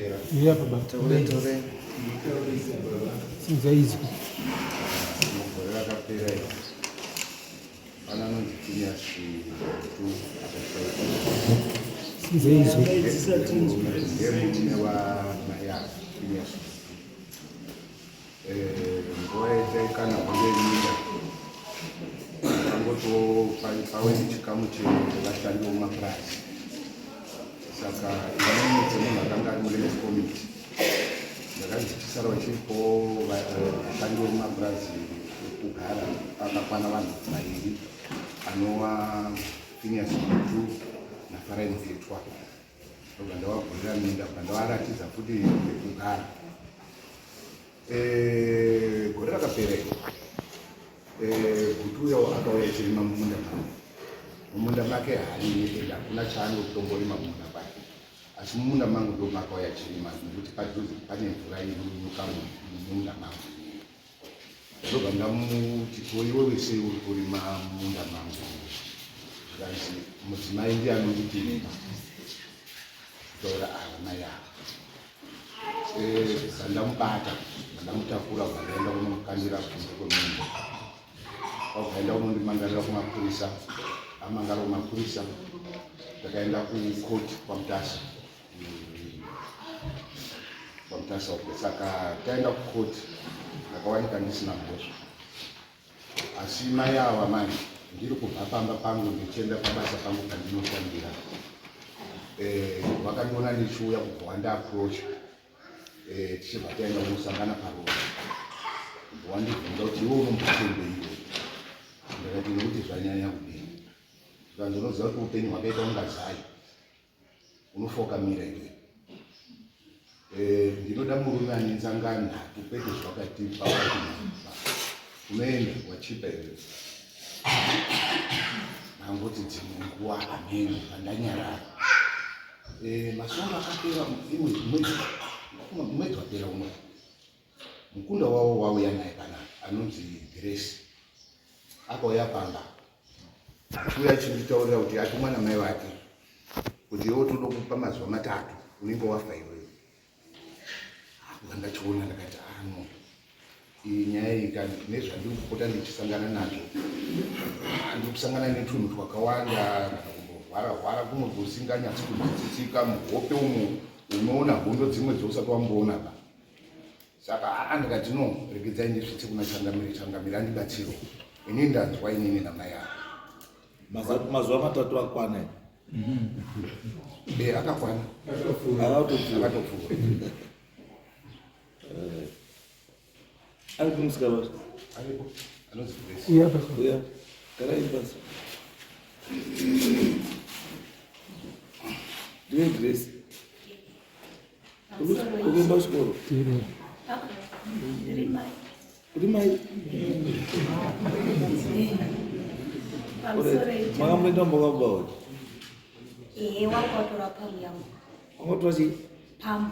rakapera. Iya baba. Taure taure. Sinza izwi. Mugore rakapera iri. Pana anonzi Phineas Gutu akashaikwa. Sinza izwi. Ndiye murume wamai ava Phineas Gutu. Eh, nguva yataikana hondo yeminda tangotiwo pave nechikamu chevashandi vomumapurazi saka inini semunhu akanga ari muland committee ndakanzi chisara vachiripo vashandi vomumapurazi kugara pakakwana vanhu vairi anova Phineas Gutu naFarai Mtetwa ndobva ndavagurira minda bva ndavaratidza futi pekugara eh, gore rakapera iri eh, gutu uyo akauya achirima mumunda mangu mumunda make haarimi ende hakuna chaanotomborima mumunda kwake asi mumunda mangu ndo makauya achirima nekuti padhuze pane mvura inonyuka mumunda mangu ndobva ndamuti ko iwe wese uri kurima mumunda mangu zvikanzi mudzimai ndiye anonditi rima kutaura ava mai ava eh, vandamubata vandamutakura vandaenda kunomukandira kunze kwemunda vakaenda kunondimangarira kumapurisa amangara kumapurisa takaenda kukoti kwamutasa kwamutasa uko saka taenda kukoti ndakawanika ndisina mhosva asi mai ava manje ndiri kubva pamba pangu ndichienda pabasa pangu pandinoshandira eh, vakandiona ndichiuya kubva wandiaprocha eh, tichibva taenda kunosangana paroad kubva wandibvunza kuti iwe unombotembei iwe ndakati nekuti zvanyanya kudini zvikanzi unoziva kuti upenyu hwakaita kunga zai unofa ukamira iwe eh, ndinoda murume ane nzanga nhatu kwete zvakatipa unoenda wachipa iwe mangoti dzimwe nguva ameno pandanyarara eh, masoro akapera imwe mwedzi wapera uno mukunda wavo wauya naye panapa anonzi Grace akauya pamba achiuya achinditaurira kuti atumwa namai vake kuti iwe toda kupa mazuva matatu unenge wafa iwewe akuva ndachiona ndakati ano ah, iyi nyaya iyi kani nezvandiri kupota ndichisangana nazvo ah, ndiri kusangana netunhu twakawanda ndakumborwara rwara kumwe kusinganyatsi kunzwisisika muhope umu unoona hondo dzimwe dzousati wamboona pa saka aa ndikati no regedzai ndisvitse kuna changamire changamire andibatsiro ini ndanzwa inini namai ava mazuva matatu akwana e akakwana akatopfuura eh, ari kumusika basa aripo anonzi Grace uya basa uya garai basa ndiwe Grace Ukuenda kuchikoro? Uri mai? Makamboenda mbokabawa? Ehe, wangu watora pamu yangu. Wangotora chii? Pamu.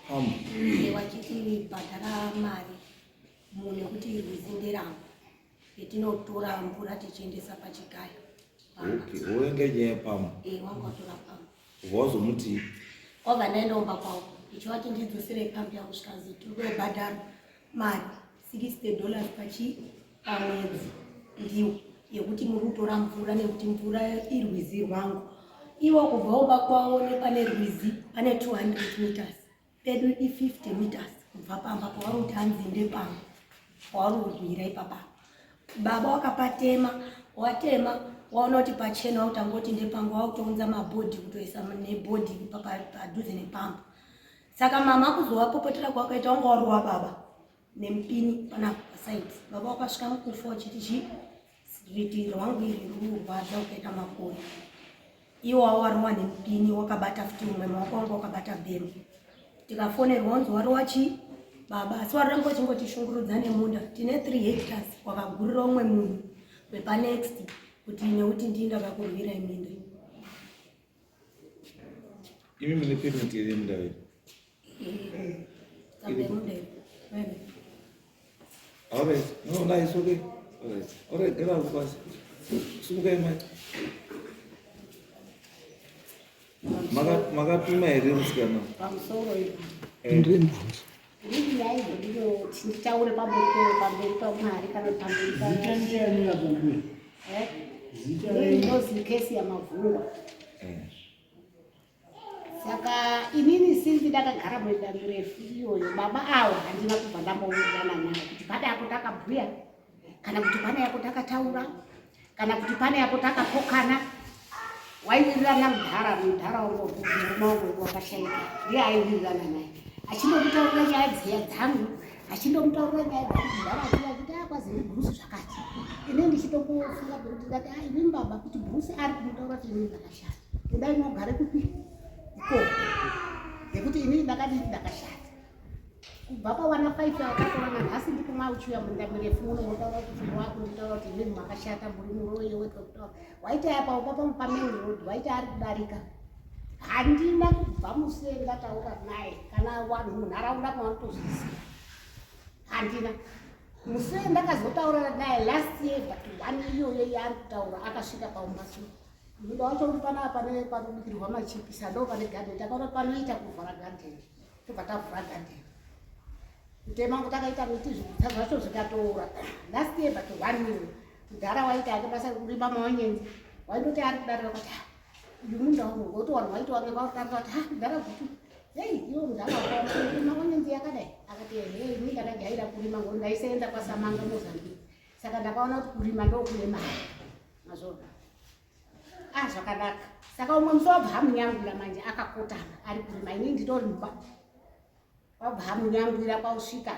Pamu. Ehe, wachiti bhadhara mari munhu nekuti rwizi nderangu. Yetinotora mvura tichiendesa pachigayo. Okay, woenga nyaya yepamu. Eh, wangu watora pamu. Wazomuti Kwabva ndaenda kumba kwavo ndichivati ndidzosere pambi yangu zvikanzi tiri kubhadhara mari $60 pachi pamwedzi ndiwo yekuti muri kutora mvura nekuti mvura irwizi rwangu. Ivo kubva kumba kwavo nepane rwizi pane 200 meters pedu i50 meters kubva pamba pavari kuti hanzi ndepamwe pavari kurwira ipapa baba wakapatema watema waona kuti pachena wautangoti ndepangu wautounza mabhodhi kutoisa nebhodhi padhuze nepamba saka mama kuzovapopotera kwakaita wanga warowa baba nemupini panapa pasaidi baba wakasvika mukufa wachiti chii riti rwangu iri rurwadza ukaita makore iwo wawarowa nemupini wakabata futi umwe maoko wangu wakabata bhembe tikafonerwa wanzi warowa chii baba asi waramba uchingotishungurudza nemunda tine 3 hectares wakagurira umwe munhu wepanext kuti nekuti ndii ndakakurwira iminda imi mune permit here yemunda wenyu All right. No, no, it's okay. All right. All right, get out pasi. Sumukai mai. Makatuma here musikana? Pamusoro. Ndiri mubvunzo. Ndiri nyaya ndinoti nditaure pamberi paMwari kana pamberi pa Zita ndiani rako mbuya? Eh? Zita Ndini renyu? ndinozi kesi yaMavhungwa. Saka inini sinzi ndakagara muenda mirefu iyoyo, baba awa handina kubva ndambowirirana naye kuti pane apo takabhuya, kana kuti pane apo takataura, kana kuti pane apo takapokana. Waiwirirana mudhara, mudhara wangu, murume wangu wakashaika, ndiye aiwirirana naye, achindomutaurira nyaya dziya dzangu, achindomutaurira nyaya dzangu. Mudhara achiva achiti, "Ah, kwazi ndiBruce zvakati." Ini ndichitongofunga kuti ndati, "Ah, inini baba, kuti Bruce ari kumutaura kuti inini ndakashata, kudai mogare kupi ikoko?" Ngekuti inini ndakadii? Ndakashata kubva pawana 5 akatowana. Nhasi ndikumwa uchiuya munda mirefu muno, motaura kuti wakunditaura kuti inini makashata, muri muroyi wekutaura. Waiti apa upa pamain road, waiti ari kudarika. Handina kubva musi ndataura naye, kana vanhu munharaunda mavanotozviziva, handina musi ndakazotaura naye. Last year but one iyoyo yaari kutaura, akasvika paumbaso. Munda wacho uri panapa panobikirwa machipisa, ndo pane gadheni. Takaona panoita kuvhara gadheni, tobva tavhura gadheni, kutema takaita miti, zvigutsa zvacho zvikatoora. Last year but one year, mudhara waita ake basa rekurima maonyenzi. Waindoti ari kudarika kuti, "Ah, uyu munda wangu." Ngokuti vanhu vaiti vange vakudarika kuti, "Ha, mudhara Gutu, hei, iwo mudhara wakaona maonyenzi yakadai." Akati, "Ehe, ini ndakajaira kurima ngoni ndaiseenda kwaSamanga, Mozambique, saka ndakaona kuti kurima ndokune mari mazvona." Ah, zvakanaka. Saka umwe musi wabva amunyangwira manje, akakotama ari kurima, ini nditori mumba. Wabva amunyangwira, kwausvika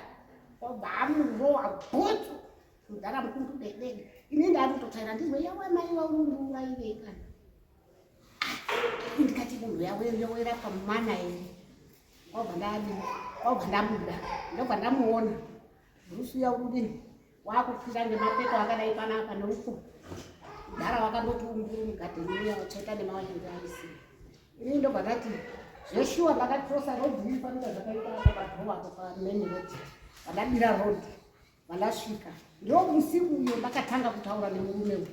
wabva amurowa bhutsu, mudhara mukundu dedede. Ini ndakutotsvaira, ndizwe, "Yawe mai, waurundiurairei kana?" Ndikati, "Munhu yawera pamana here?" Wabva ndadii, wabva ndabuda, ndobva ndamuona Bruce uya urudini, wakukwira ngemapeto akadai panapa neuko. Mudhara wakandoti umburu mugadheni uya, watsveta nemawanyanzi aisiya. Ini ndobva ndati zveshuwa, ndakakrosa road iri panoita zvakaita apa padhoo apo, pamain road, vandadira road, vandasvika. Ndo musi uyo ndakatanga kutaura nemurume uyu,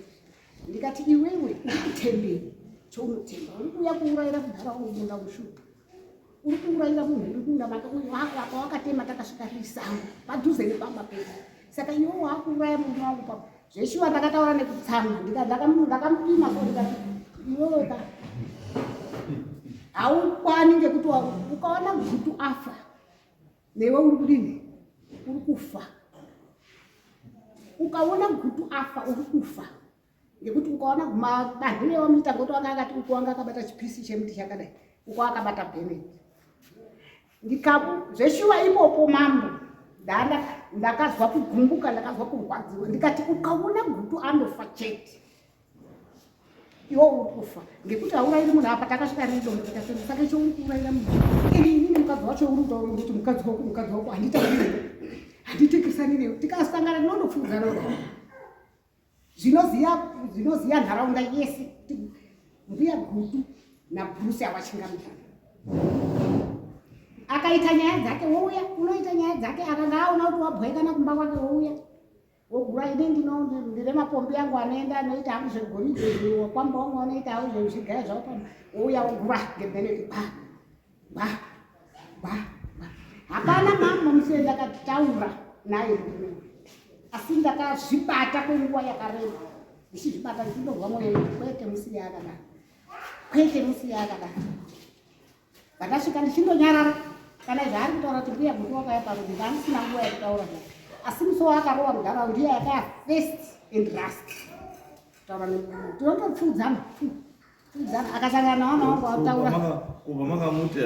ndikati, "Iwewe uri kutembei chaunotemba? Uri kuuya kuurayira mudhara wangu munda mushuka, uri kuurayira munhu uri kunda make uyu wako. Apa wakatema, takasvika riri sango padhuze nepamba pedu, saka iwe waakuuraya murume wangu papo." Zveshuwa ndakataura nekutsamwa, ndakamupima so, ndikati, "Iwewe ka haukwani, ngekuti ukaona Gutu afa, newe uri kudini? Uri kufa. Ukaona Gutu afa, uri kufa, ngekuti ukaona madanhire wamuita." Ngoti wanga akati uku wanga akabata chipisi chemuti chakadai, uku akabata bheneti. Ndikabu zveshuwa ipopo mambo, ndanda ndakazwa kugumbuka, ndakazwa kurwadziwa. Ndikati, "Ukaona Gutu andofa chete, iwo uri kufa, ngekuti haurayiri munhu apa. Takasvika riri dombo tikasema, saka icho uri kuurayira munhu ini inini mukadzi wacho uri kutaura kuti mukadzi wako, mukadzi wako. Handitauri newe, handitekesani newe. Tikasangana tinondopfuudzana kudai." Zvinoziya nharaunda yese kuti mbuya Gutu naBruce awachingamidana. Akaita nyaya dzake wouya, unoita nyaya dzake. Akanga aona kuti wabwaikana kumba kwake, wouya wogura. Ini ndine mapombi yangu anoenda, anoita hangu zvegoridhe, wakwamba wangu anoita hangu zvezvigaya zvavo pano. Wouya wogura ngebheneti, ba ba ba ba. Hapana mambo musi ndakataura naye murume uyu, asi ndakazvibata kwenguva yakareba, ndichizvibata, ndichindorwa mwoyo, kwete musi yaakadaro, kwete musi yaakadaro. Ndakasvika ndichindonyarara. Kana zvaari kutaura kuti mbuya Gutu wakauya parudzi, ndandisina nguva yekutaura naye. Asi musi waakarowa mudhara, ndiye yakaya first and last kutaura nemurume. Tinotopfuudzana pfuudzana, akasangana nawana wangu ataura. Kubva makamuti,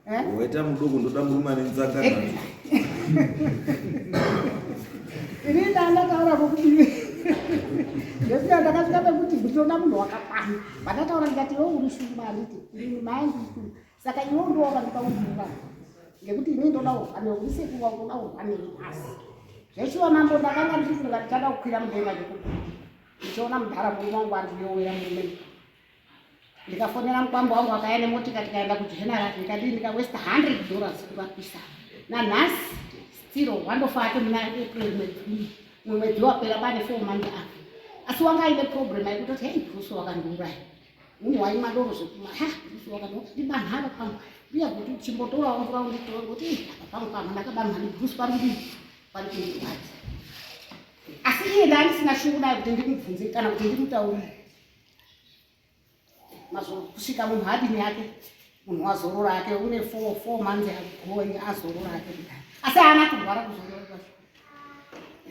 Eh? "Waita mudoko, ndoda murume ane nzanga nazo." Ini ndandataura kokudii ndesiya, ndakasvika pekuti ndinoda munhu wakakwana. Vandataura ndikati, "Iwe uri shumba, handiti? Ini mai ndiri shumba, saka iwe ndo wakandipa undura, ngekuti ini ndoda kurwa newe, uri sekuru wangu, ndoda kurwa newe." Asi zveshuwa mambo, ndakanga ndichifunga ndichada kukwira mudenga ngekuti ndichiona mudhara murume wangu andiyowera murume. Ndikafonera mukwambo wangu, akaya nemotika, tikaenda kugeneral. Ndikadii, ndikawesta $100 kurapisa. Nanhasi still wandofa ake muna April, mwedzi mumwedzi wapera, pane 4 months afa. Asi wanga aine problem yekutoti, "Hei, Bruce wakandiuraya." Munhu waimwa doro zvekumwa. Ha, Bruce wakati ndibanharo pangu. Mbuya kuti chimbotorawo mvura unditore kuti "Ih, apa pangu pamwe ndakabanhwa ndiBruce pari kudii? Pari kundirwadza. Asi iye ndandisina shungu naye kuti ndimubvunze kana kuti ndimutaurire. Mazo kusvika munhu adini yake munhu wazorora ake une 4 months agoing azorora ake kudai, asi haana kurwara kuzorora kwacho.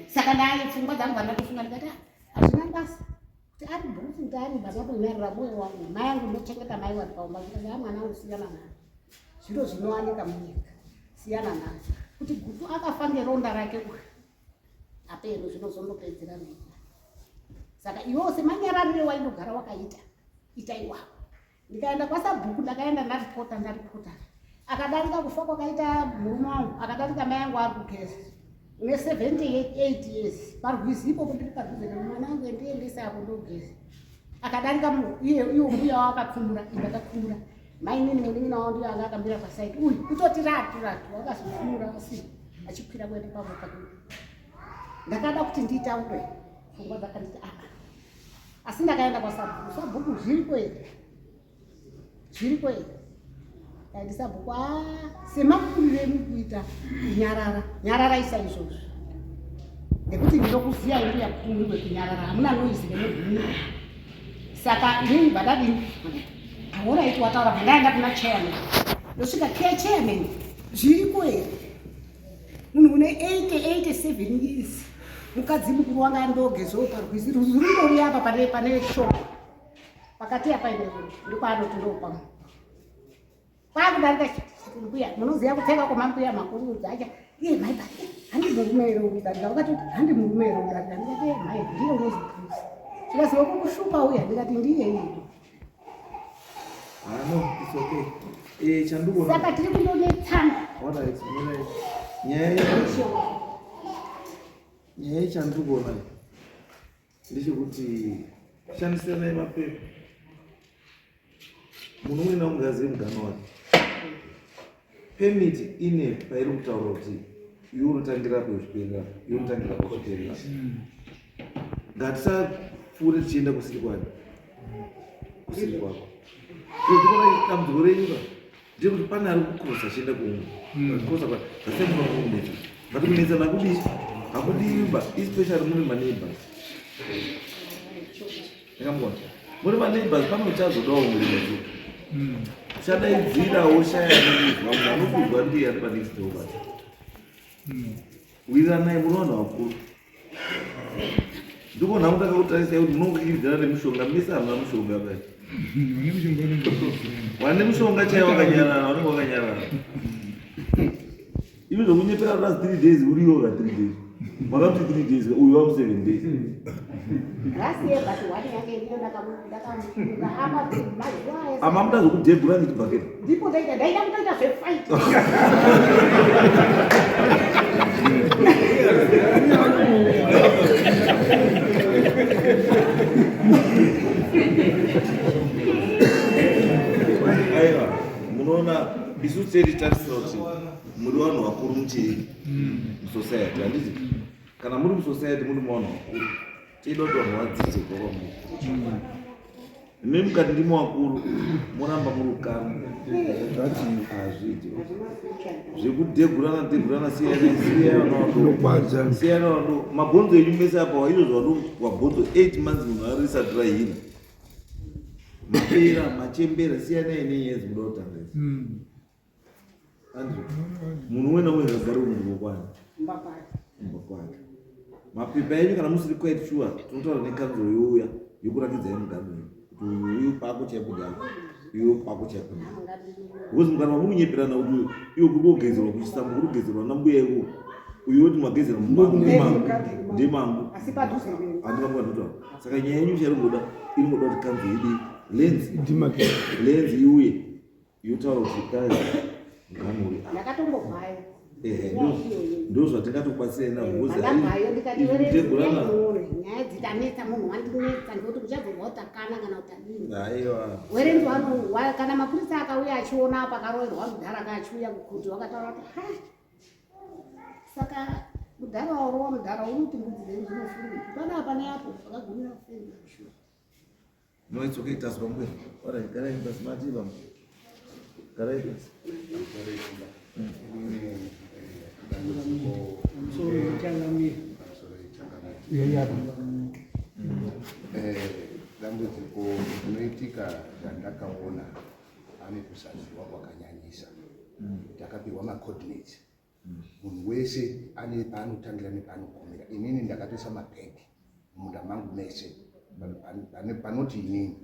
Saka ndaye pfungwa dzangu vandatofunga ndikati, "Ah, hazvina basa kuti ari Bruce, kuti ari ndakatonyarira mwoyo wangu." Mai angu ndochengeta mai wari paumba, ndikati, "Ah, mwana wangu, siyana nazvo, zviro zvinowanika munyika, siyana nazvo." Kuti Gutu akafa ngeronda rake uyu apeno zvinozondopedzera nenya. Saka iwewo semanyararire waindogara wakaita, ita iwapo. Ndikaenda kwasabhuku, ndakaenda ndaripota, ndaripota akadarika kufa kwakaita murume wangu, akadarika mai angu ari kugeza une 78 years parwizi ipopo, ndiri padhuze nemwana wangu, endiendese apo ndogeza. Akadarika iye iwo mbuya wavo akapfumura, ndakapfumura mainini, munin'ina wavo ndiyo anga akamira pasaidi uyu kutoti ratu ratu, wakazopfumura asi achikwira kuenda pavo pakuti ndakada kuti nditaure, pfungwa dzakanditi aa. Asi ndakaenda kwasabhuku, "Sabhuku, zviriko here? Zviriko here?" Kaiti sabhuku, "A, semakurire emu kuita kunyarara, nyararai saizvozvo, nekuti ndinokuziyai mbuya kuti muri wekunyarara, hamuna noise nemunhu." Saka inini bva ndadini? Alright, wataura. Bva ndaenda kuna chairman, ndosvika ke, "Chairman, zviriko here? Munhu une 80 87 years, mukadzi mukuru wanga andogezawo parwizi rundori apa pane shop pakati apa ine ndokwaanoti ndopa kwakudarika. Mbuya, munoziva kupfeka kwamambuya makuru dzacha iye mai pa handi murume here urudarika?" Vakati, "Handi murume here urudarika?" Ndikati, "Eh, mai, ndiye unozi Bruce." Tikaziva kukushupa uya, ndikati, "Ndiye iye." Ah, no, it's okay. Eh, chandikuona. Saka tiri kundonetsana. Alright, alright. Nyaya yechandikuona ndechekuti shandisiranai mapepa. Munhu umwe naumwe ngazive mugano wake. Permit ine pairi kutaura kuti iwe unotangira kuzviperera, iwe unotangira kuzviperera. Ngatisapfuure tichienda kusiri kwani, kusiri kwako. Tikuona dambudziko renyu ka ndekuti pane ari kucrossa achienda kuumwe, kucrossa pa zvasemuka kukunetsa, but kunetsana hakudii, hakudiba, especially muri maneighbors. Ndingamugona muri maneighbors, pane uchazodawo murimedzi uchadaidzira woshaya anokuzwa. Munhu anokuzwa ndiye ari panext door, but wiriranai, muri vanhu vakuru. Ndikuona mutakakutarisa kuti munongokiridzana nemishonga mese, hamuna mushonga bai. Wane mushonga chaiwo wakanyarara, wanenge wakanyarara. Ivi zvokunyepera last 3 days uriyo ka 3 days, makamuti 3 days, uyu wamu 7 days. Last year but one yange ndiyo ndakamuka ama mazuva aya. Ama muda zvokudhebhura nechibhaketi. Ndipo ndaida kutoita zvefight. Aiwa, munoona isu teri tarisira kuti muri vanhu vakuru muchii musociety, handiti? Kana muri musociety muri muvanhu vakuru, teida kuti vanhu vadzidze kubva kwamuri. Imi mukati ndimi vakuru, moramba muri ukama, hazviiti zvekudhegurana dhegurana. Siyanai, siyai vana vadoko. Nokwadza. Siyai vana vadoko. Mabhonzo enyu mese apa izvozvo wabhonzo 8 months, munhu arisati rahina, mapera machembera. Siyanai nenyaya dzinoda kutanga idzi. Andrew, munhu umwe naumwe ngagare kumurimo kwake, Kumba kwake. Kumba kwake. Mapepa enyu kana musiri quite sure, tinotaura nekanzuro youya yokuratidzai muganho wenyu kuti uyu uyu pako chaipo ndako, iwe pako chaipo ndako, because mukana mamukunyeperana kuti uyu iwe kuri kugezerwa kuchisambo, kuri kugezerwa nambuya iko, uyu woti magezera mumangu, ndemangu, ndemangu. Asi padhuze neni. Handingamukandutaura. Saka nyaya yenyu chairingoda, iringoda kuti kanzuro idi lands Demarcate. Lands iuye yotaura kuti guys, muganho uri apa. Ndakatombobvayo. Ehe, ndo zvatingatokubatsirai nazvo because Ndakabvayo ndikati kudhegurana. werenzi nyaya dzikanetsa, munhu wandinetsa ndikuti kuchazorwa utakana kana utadini. Aiwa. Werenzi kana mapurisa akauya achiona pakaroverwa mudhara ka achiuya kukuti wakataura kuti, "Ha, saka mudhara warowa mudhara uri kuti mbudzi dzenyu dzinofurira panapa neapo." Vakagumira kufenda shuwa. No, it's okay, taswa mbuya. Alright, garai pasi mati baba. Garai pasi. Dambudziko rinoitika randakaona ane kusaziva kwakanyanyisa. Takapiwa macoordinates, munhu wese ane paanotangira nepaanogumira. Inini ndakatoisa mapegi mumunda mangu mese panoti inini.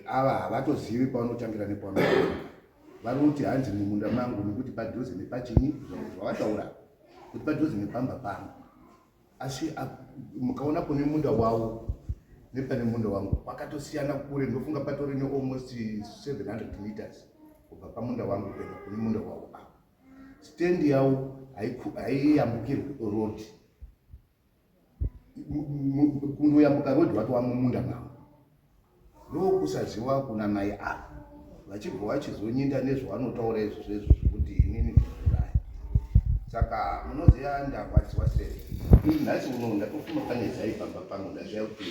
Ava havatozivi pavanotangira nepavanogumira. Vari kuti hanzi mumunda mangu nekuti padhuze nepachinyi, zvavataura kuti padhuze nepamba pangu, asi mukaona kune munda wavo nepane munda wangu kwakatosiyana kure. Ndofunga patori nealmost 700 meters kubva pamunda wangu kuenda kune munda wavo. Avo stendi yavo haiyambukirwi road. Kundoyambuka road watova mumunda mavo. Ndokusaziva kuna mai ava, vachibva vachizonyinda nezvavanotaura izvo zvezvo zvekuti inini ndinouraya. Saka munoziva ndarwadziwa sei nhasi uno. Ndatofuma pane zai pamba pangu, ndaziva kuti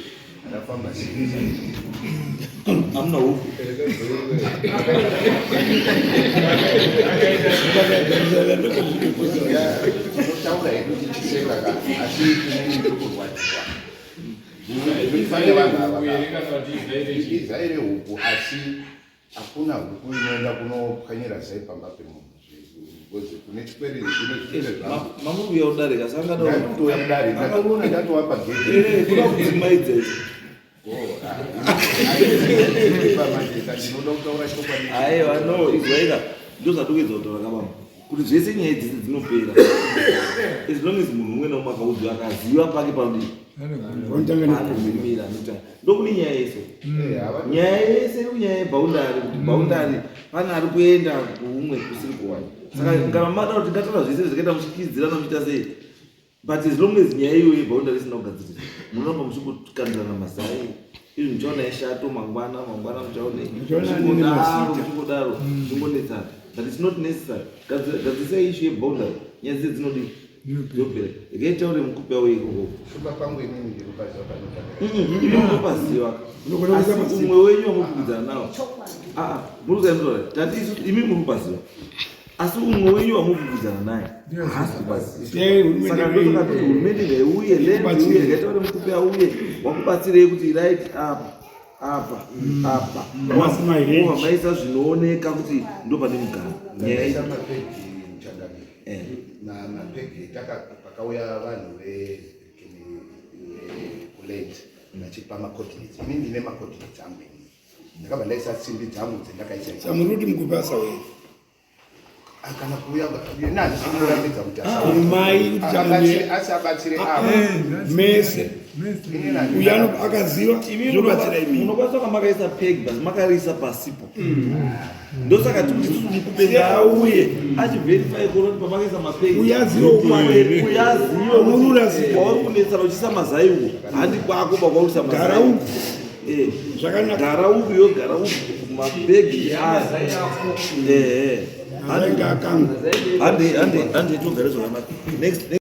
ndafamba sei zai. Hamuna huku. Tinotaura hedu tichiseka ka, asi inini ndiri kurwadziwa. Pane vanhu ava izai rehuku, asi hakuna huku inoenda kunopwanyira zai pamba pemunhu, because kune chikwere, kune zvikwere zvangu. Mamuri kuuya kudarika sangada. Ndakutouya mudare, ndakaona ndatova pagedhe. Kuda kudzimaidza izvi. Ndinoda kutaura chokwadi. Aiwa, no, izwaika, ndozvatikuedza kutaura kababa kuti zvese nyaya dzese dzinopera as long as munhu umwe naumwe akaudzwa, akaziva pake panodii, paanogumira. Ndokune nyaya yese, nyaya yese iri kunyaya yeboundary, kuti boundary pane ari kuenda kuumwe kusiri kuwani. Saka kana mada kuti ngataura zvese zvakaita muchikidzirana muchiita sei, but as long as nyaya iyoyo yeboundary isina kugadziriswa, munoramba muchingokandirana mazai. Izvi muchaona ishato, mangwana mangwana muchaone Muchaona nene muchingodaro, mazita. Muchingodaro muchingonetsana, but it's not necessary. Gadzirisai issue yeboundary, nyaya dzese dzinodii, dzopera. Regai taure mukupe auye ikoko. Kumba kwangu inini ndiri kupaziva panotangira. Imi munopaziva, Unogona asi kuisa mazita. umwe wenyu wamukwikwidzana nawo. Aa, muri kuzaimutaura tati isu, imi muri kupaziva, asi umwe wenyu wamukwikwidzana naye haasi kupaziva. Hurumende Saka ndosaka kuti hurumende ngaiuye, land Ikubatsire. iuye, ngaitaure mukupe auye wakubatsirei kuti right apa, apa, apa. Masi maheji. Wobva maisa zvinooneka kuti ndo pane mugano nyaya Ndakaisa mapegi, muchangamire. Eh. Mapegi pakauya vanhu vekuland vachipa macoordinates, ini ndine macoordinates angu inini. Ndakabva ndaisa simbi dzangu dzendakaisa Saka muri kuti mukupe asauye? Ah, kana kuuya ini handisi kumurambidza kuti asauye. Mai kuti changamire. Asi abatsire avo. Mese. Inini handina- Uyu akaziva zvobatsira imi. Munokwanisa kunga makaisa peg, but makariisa pasipo. Ndosaka tikuti isusu mukupe ngauye achiverify kuona kuti pamakaisa mapeg. Uyazive ukwake. Uyazive. Unonura zivo. Kwauri kunetsana uchiisa mazai uko handi kwako, pakwaurisa mazai. Gara uku. Eh. Zvakanaka. Gara uku, yo gara uku, mapegi aya, ehe. Mazai ngaakangwa. Handi, handi, handi, togare zvakanaka. Next.